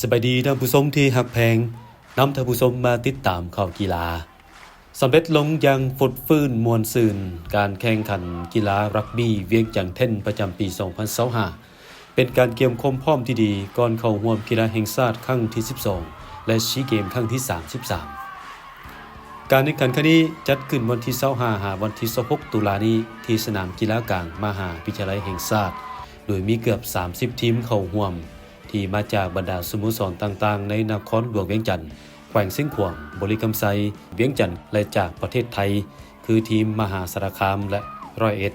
ສະບາຍດີທ່ານຜູ້ຊົມທີ່ຮັກແພງ, ນຳທ່ານຜູ້ຊົມມາຕິດຕາມຂ່າວກິລາ. ສຳເລັດລົງຢ່າງຟົດຟື້ນມ່ວນຊື່ນ ການແຂ່ງຂັນກິລາຣັກບີ້ວຽງຈັນເທັນ ປະຈຳປີສອງພັນຊາວຫ້າ ເປັນການກຽມຄວາມພ້ອມທີ່ດີກ່ອນເຂົ້າຮ່ວມກິລາແຫ່ງຊາດຄັ້ງທີສິບສອງ ແລະ ຊີເກມຄັ້ງທີສາມສິບສາມ. ການແຂ່ງຂັນຄັ້ງນີ້ຈັດຂຶ້ນວັນທີຊາວຫ້າ ຫາວັນທີຊາວຫົກ ຕຸລານີ້ ທີ່ສະໜາມກິລາກາງມະຫາວິທະຍາໄລແຫ່ງຊາດ, ໂດຍມີເກືອບສາມສິບທີມເຂົ້າຮ່ວມ ທີ່ມາຈາກບັນດາສະໂມສອນຕ່າງໆ ໃນນະຄອນຫຼວງວຽງຈັນ, ແຂວງຊຽງຂວາງ, ບໍລິຄຳໄຊ, ວຽງຈັນ ແລະ ຈາກປະເທດໄທ ຄືທີມມະຫາສາລະຄາມ ແລະ ຮ້ອຍເອັດ.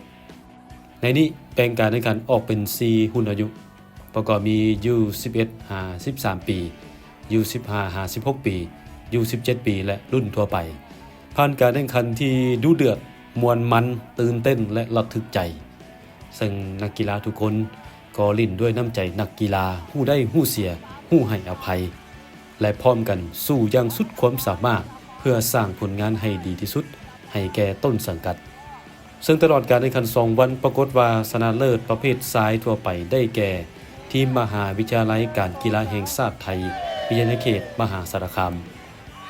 ໃນນີ້ແບ່ງການແຂ່ງຂັນອອກເປັນສີ່ຮຸ່ນອາຍຸ ປະກອບມີ ຢູສິບເອັດ ຫາສິບສາມປີ, ຢູສິບຫ້າ ຫາສິບຫົກປີ, ຢູສິບເຈັດປີ ແລະ ລຸ້ນທົ່ວໄປ. ຜ່ານການແຂ່ງຂັນທີ່ດຸເດືອດ, ມ່ວນມັນ, ຕື່ນເຕັ້ນ ແລະ ລະທຶກໃຈ, ເຊິ່ງນັກກິລາທຸກຄົນກໍຫຼິ້ນດ້ວຍນ້ຳໃຈນັກກິລາ, ຮູ້ໄດ້ຮູ້ເສຍ, ຮູ້ໃຫ້ອະໄພ ແລະ ພ້ອມກັນສູ້ຢ່າງສຸດຄວາມສາມາດ ເພື່ອສ້າງຜົນງານໃຫ້ດີທີ່ສຸດໃຫ້ແກ່ຕົ້ນສັງກັດ. ເຊິ່ງຕະຫຼອດການແຂ່ງຂັນສອງວັນ ປາກົດວ່າຊະນະເລີດປະເພດຊາຍທົ່ວໄປໄດ້ແກ່ ທີມມະຫາວິທະຍາໄລການກິລາແຫ່ງຊາດໄທ ວິທະຍາເຂດມະຫາສາລະຄາມ,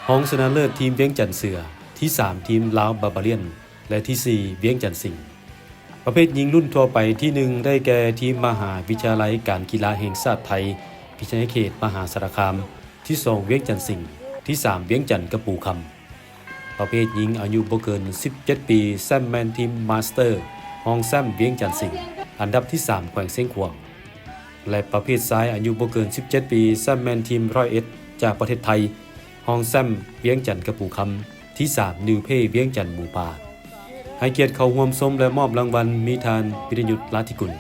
ຮອງຊະນະເລີດທີມວຽງຈັນເສືອ, ທີສາມທີມລາວບາບາລຽນ ແລະ ທີສີ່ວຽງຈັນສິງ. ປະເພດຍິງລຸ້ນທົ່ວໄປ ທີໜຶ່ງໄດ້ແກ່ທີມມະຫາວິທະຍາໄລການກິລາແຫ່ງຊາດໄທ ວິທະຍາເຂດມະຫາສາລະຄາມ, ທີສອງວຽງຈັນສິງ, ທີສາມວຽງຈັນກະປູຄຳ. ປະເພດຍິງອາຍຸບໍ່ເກີນສິບເຈັດປີ ແຊ້ມແມ່ນທີມມາສເຕີ ຮອງແຊ້ມວຽງຈັນສິງ ອັນດັບທີສາມແຂວງຊຽງຂວາງ ແລະ ປະເພດຊາຍອາຍຸບໍ່ເກີນສິບເຈັດປີ ແຊ້ມແມ່ນທີມຮ້ອຍເອັດຈາກປະເທດໄທ ຮອງແຊ້ມວຽງຈັນກະປູຄຳ ທີສາມນິວເພວຽງຈັນໝູປ່າ. ໃຫ້ກຽດເຂົ້າຮ່ວມຊົມ ແລະ ມອບລາງວັນ ມີທ່ານ ວິທະຍຸດ ລາທິກຸນ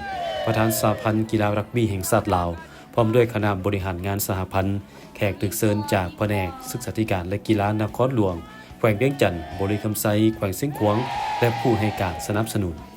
ປະທານສະຫະພັນກິລາຣັກບີ້ແຫ່ງຊາດລາວ ພ້ອມດ້ວຍຄະນະບໍລິຫານງານສະຫະພັນ, ແຂກຖືກເຊີນຈາກພະແນກສຶກສາທິການ ແລະ ກິລານະຄອນຫຼວງ, ແຂວງວຽງຈັນ, ບໍລິຄຳໄຊ, ແຂວງຊຽງຂວາງ ແລະ ຜູ້ໃຫ້ການສະໜັບສະໜູນ.